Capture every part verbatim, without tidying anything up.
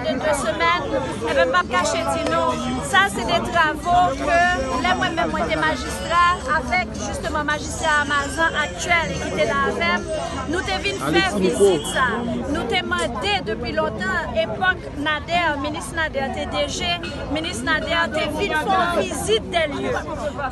de de semèn, enben, m p ap kache di nou, sa se de travo ke lè mwen menm mwen te majistra, avèk jisteman majistra Amazan aktyèl e ki te la avè m, nou te vin fè vizit sa. Nou te mande depi lontan, epòk Nader, minis Nader te D G, minis Nader te vin fè yon vizit de lye.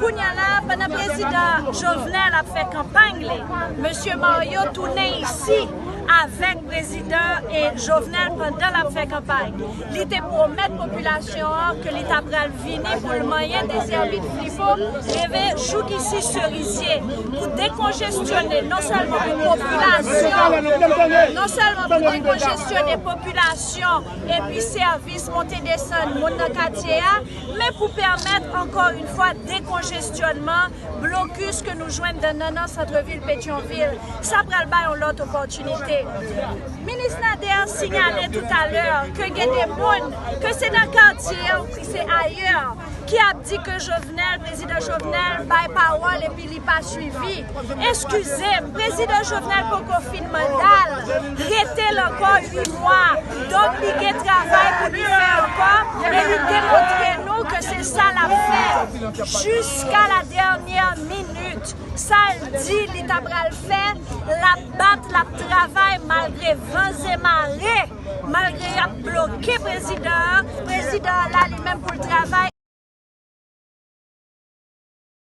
Kounye a la, pandan prezidan Jovenel ap fè kanpay li, mesye Mario tounen isi avèk prezidan e Jovenel pandan l ap fè kanpay. Li te pwomèt popilasyon an ke li ta pral vini pou l manyen, desèvi Flipo, rive jouk isi Serizye, pou dekonjestyone, non sèlman pou popilasyon, non sèlman pou dekonjestyone popilasyon, epi sèvis monte desann moun nan katye a, men pou pèmèt, ankò yon fwa, dekonjestyonman blokis ke nou jwenn nan, nan, nan santrevil Petyonvil. Sa pral bay yon lòt opòtinite. Minis Nader sinyale toutalè ke gen de moun, ke se nan katye an ou ki se ayè, ki ap di ke Jovenel, prezidan Jovenel, bay pawòl epi li pa swivi. Eskize m, prezidan Jovenel poko fin manda l, rete l ankò uit mwa. Donk, li gen travay pou li fè ankò, e li demontre nou ke se sa l ap fè. Jiska la dènyè minit, sa l di li ta pral fè, l ap bat, l ap travay malgre van e mare, malgre y ap bloke prezidan an. Prezidan an la li menm pou l travay